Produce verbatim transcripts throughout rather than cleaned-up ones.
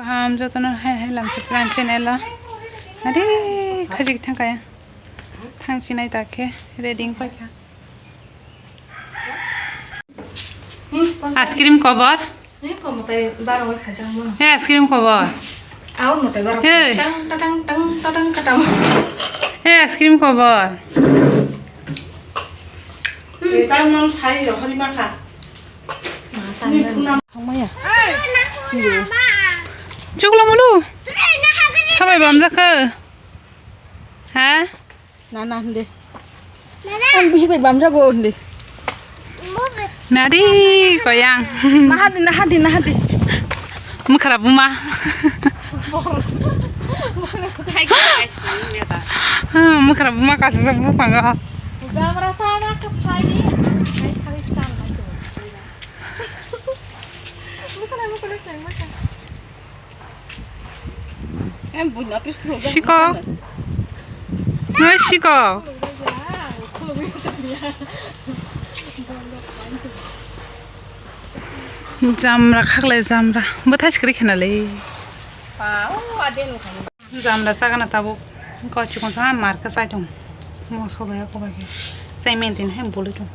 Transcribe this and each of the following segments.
Kaham jotono hai hai lamsok pran channel o. Adi khajik thang kaya. Thang sinai ta khe ready wng paikha. Ice cream kobor. Ni ko motai baro wai khajang mo. He ice cream kobor. Aw motai baro. Hey. Tang, tatang, tang, tatang, katang. He ice cream kobor. Tang mang sai yo hari maka. Ni kunam. Thangmaya. Chuklo mulu. Sabai bam jakha. Ha? Nana hindi. Ang bihik bai bamjago hindi. Nadi koyang. Nahadi, nahadi, nahadi. Mukharap buma. Mukharap buma kasa sa bupanga. Gamra sana kaphai ni. Kai khali sang. Mukharap buma kasa. Sikok. Noi sikok. Jamra khaklai jamra. Bwthai sikri khenale. Jamra sagana tabuk. Kau chikon sa mar ka sai tong. Mo sobai ko bai. Sai maintain hai boli tong.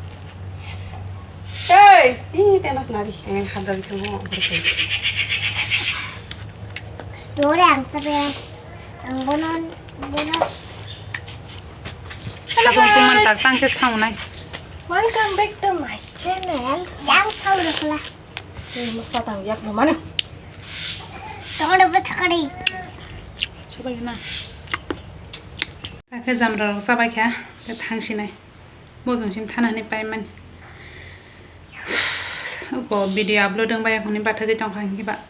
Ei, ini temas nari. Eh, hadar itu mo. Dore ang sabe. Ang bonon, bonon. Hello, guys. Kuman tak tang kes thaunai. Welcome back to my channel. Yang tahu dah lah. Ini mesti tang yak mana? Tong ada betakari. Coba gini. Takhe jamra rok sabai kha, tei thang sinai. Bo jong sin thana hinwi paimani. Uko video upload wng bai yakungni bathagwi tongkha hinwi ba.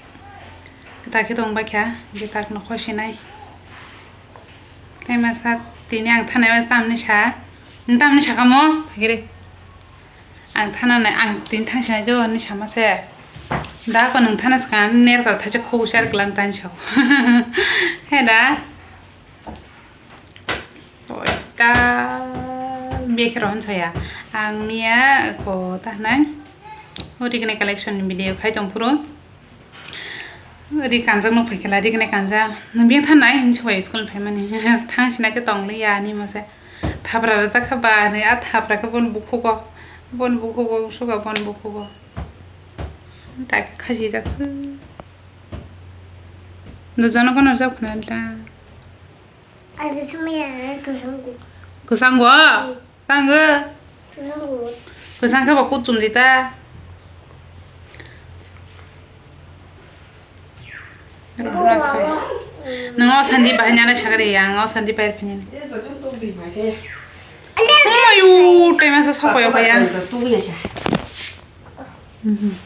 Kwtal khe tong bai kha, hinwi kak no khoi sinai. Tei masa tini ang thanai masa tamni sa, tamni sakamo, phagiri. Ang thananai, ang tini thang sinai do hinwi sama se. Da ko nwng thana swkang, ner kar thaisa khogwi char klang tani sao. He da? Soita bikhe rohon soya. Ang miya ko ta hinai. Ori kene collection ni video khai tong phuru. Ri kanjak nuk phaikhe la, ri kene kanjak. Nwng biyang thanai hinwi sobai school phaimani. Thang sinai khe tong liya ani mase. Thapra rwjak kha ba hinwi, a thapra khe bon bukhugo. Bon bukhugo, suga bon bukhugo. Tak khasi jak se. Nujano kono jak phuna da. Ada semua ya, kesanggu. Kesanggu? Tangga. Kesanggu. Kesangka ba kuchum dita. Nang o sandi bahai nana sagari, yang o sandi pai phini. Ayu, tai masa sopo ya kaya. Mhm.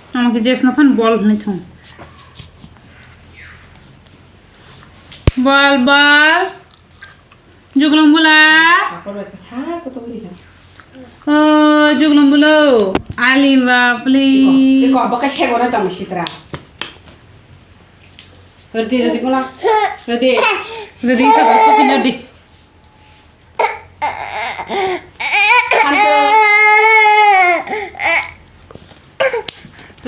Ama khe jesno phan bol hwnwi thung. Bol, bol. Juglung bula. Apa bai kasa ko to beri kan? O juglung bulo. Ali ba, please. Iko, iko, baka sego na tang sitra. Redi, redi kuna. Redi. Redi ka ba ko pina di.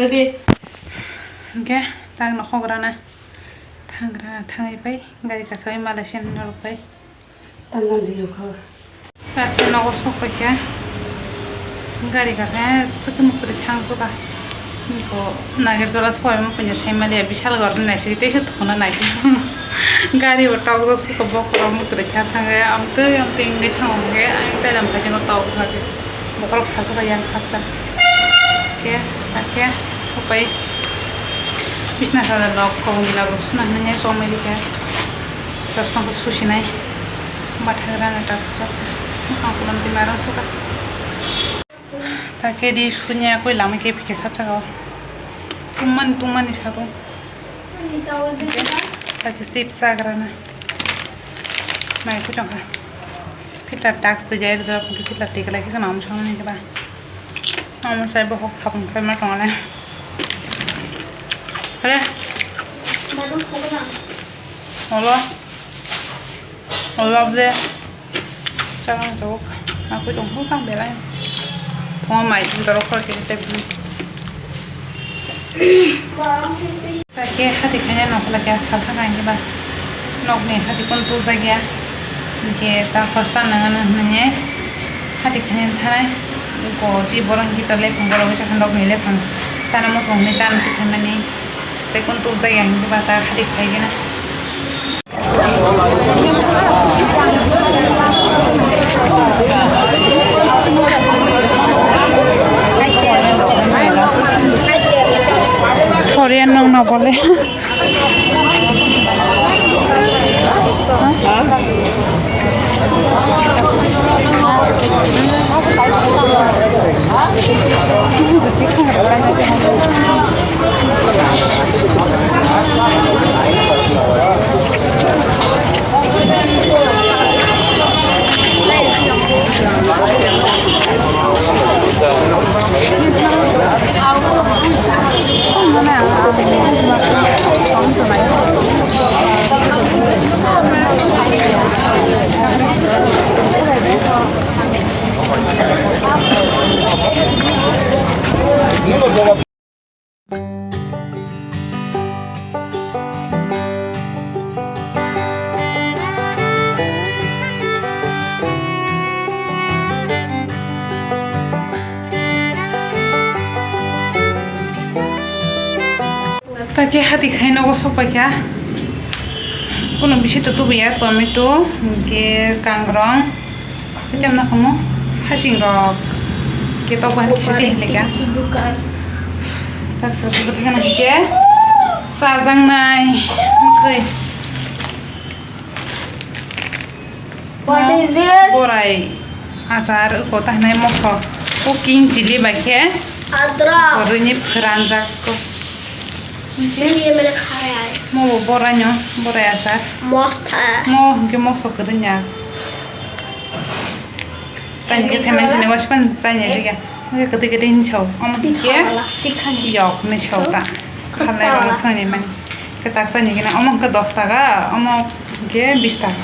Hwnkhe tak nokhok rana thangra thangwi pai gari kasai Malaysia ni norok pai. Tamjani rokha. Tate nogo sok paikha. Gari kasa swkhe mwkhwtwi thang suka. Niko Nagarjala soima punya sai maliya, Bishalgarh ni naisik tei se thuna naisik. Gari bo tok jok suka bokhorok mwkhwtwi kha thangwi amtwi amtwi wngwi thango hwnkhe ang tei lam phaijak tok jagwi bokhorok sa suka yang khaksa. Khe takhe upai bisna sajak rok kobong gila bo suna hinwi chomwi rikha. Srap srap susinai. Bathang rana tak srap sa. Ang kulam ti marang suka. Ta khe di sunya koi lama khe phikhe satsakao. Tumani tumani satung. Ta khe chips sagrana. Mai kutong kha. Filter tax to jai dra phikhe filter tik lai kisa mamu chong ni ba. Mamu sai bo hok thapung khai ma tong le. Hare. Olo. Olo de. Chang jok. Aku jong hok ang belai. Phone mai jin dorok khor kiri tebini. Khe hati khaina nokla khe salsa kha hinkhe ba nokni hati kun tuljak ya. Hinkhe ta khorsa nang ano hinwi hati khaina thanai. Ko ti borok hinkhe to lephang borok wngsa kha nokni lephang. Tana muchung hinwi tana twi khaimani tei kun tuljak ya hinkhe ba ta hati khai gana. Korean nung no bole. Ta khe hati khai nogo sok pai kha. Kuno bisi to tubu ya, tomato, hinkhe kangrong, tei tamo nokhomo hasing rok. Khe tok bai kisa tei hinlai kha. Tak sa sa kisa chajaknai. Mukui. What is this? Borai achar, uko ta hinai mosok, cooking chili bai khe. Adrak. Rwini phwranjak ko. Ye mere kha raha hai. Mo bo boraino, borai achar. Mosok. Mo hinkhe mosok kwrwngya. Tani khe saiman chini waspan chai ni jiga. Hwnkhe kwtwi kwtwi hinwi sao. Omo hwnkhe yok hinwi sao ta. Khalnai rok swngni mani. Kwtak chani gana. Omo hwnkhe dos taka, omo hwnkhe bis taka.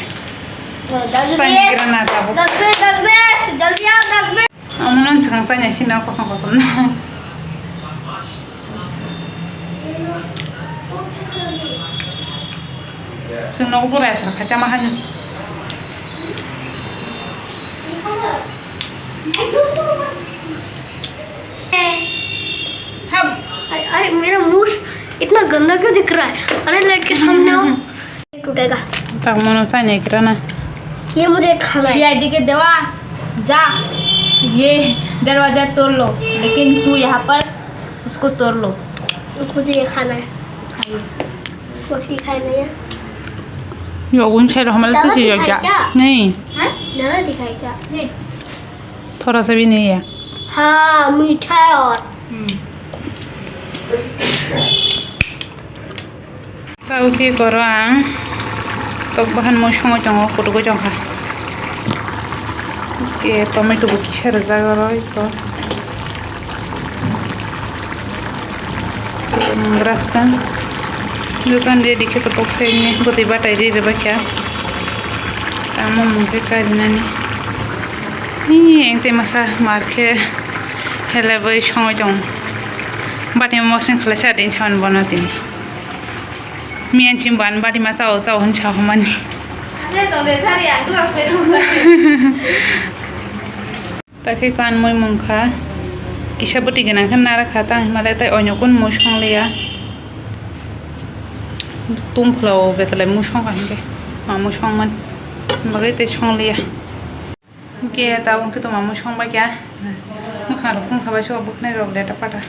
Chani gana na tabuk. दस बीस, दस बीस, जल्दी आओ, दस बीस। Omo no swkang chani sino kosom kosom no. Chwng nogo borai achar khai chama haino. अरे, अरे, मेरा मुंह इतना गंदा क्यों दिख रहा है? अरे, लाइट के सामने आओ। टूटेगा। Tak mono sai nai kira na. ये मुझे खाना है। सीआईडी के देवा, जा, ये दरवाजा तोड़ लो, लेकिन तू यहाँ पर उसको तोड़ लो। मुझे ये खाना है। रोटी खाई नहीं है। Yo gun sai lo hamal ज़्यादा tu si yo दिखाई ja. क्या? Nahi. ज़्यादा दिखाई क्या? नहीं। Thora sa bhi nahi hai. हाँ, मीठा है और। Tao khe koro ang tok bahan mui songwi tongo, kutukwi tongkha. Khe tomato bo kisa rwjak oro iko. Grass tang. Jotono ready khe tabuk se bwtwi batai ri rwbaikha. Tamo mung khe karinani. Hi, engtwi masa mar khe helebwi songwi tong. Bati mosong khlai sa din sawan bono tini. Miyan chim ban bati ma chao chao hwn sa humani. Ane tong de sari ang tu aspe tu. Ta khe kan mui mung kha. Kisa bwtwi gwnang khe nara kha, tang hinmale tei oino kun mui song liya. Tum phlao betalai mui song kha hinkhe. Ma mui song man. Bagwi tei song liya. Hinkhe tabuk khe tongma mui song bai kha. Mwkhang rok song sabai se bwkhnai rok deta pata.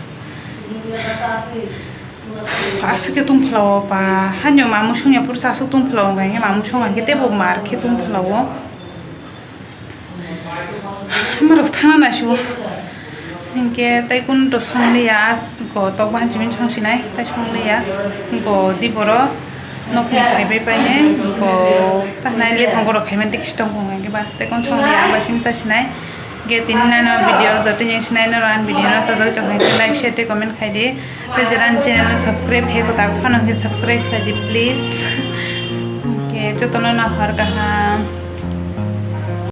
Aswk khe tum phlao pa. Hanyo ma mui song ya pursa aswk tum phlao hinkhe ma mui song hinkhe teibo mar khe tum phlao. Hamarok thangna naisio. Hinkhe tei kun to song liya, ko tok bahan chiming song sinai, tei song liya. Ko di boro nokni phaibai paine, ko tanai lephang borok khaimani tei kisi tongkong hinkhe ba. Tei kun song liya, amba simi sa sinai. Hinkhe tini nano video joto yang sinai no ran video no sajak tong hinkhe like, share tei comment khai di. Tei jera ani channel no subscribe khe ko tak phano khe subscribe khai di please. Hinkhe jotono no hor kaham.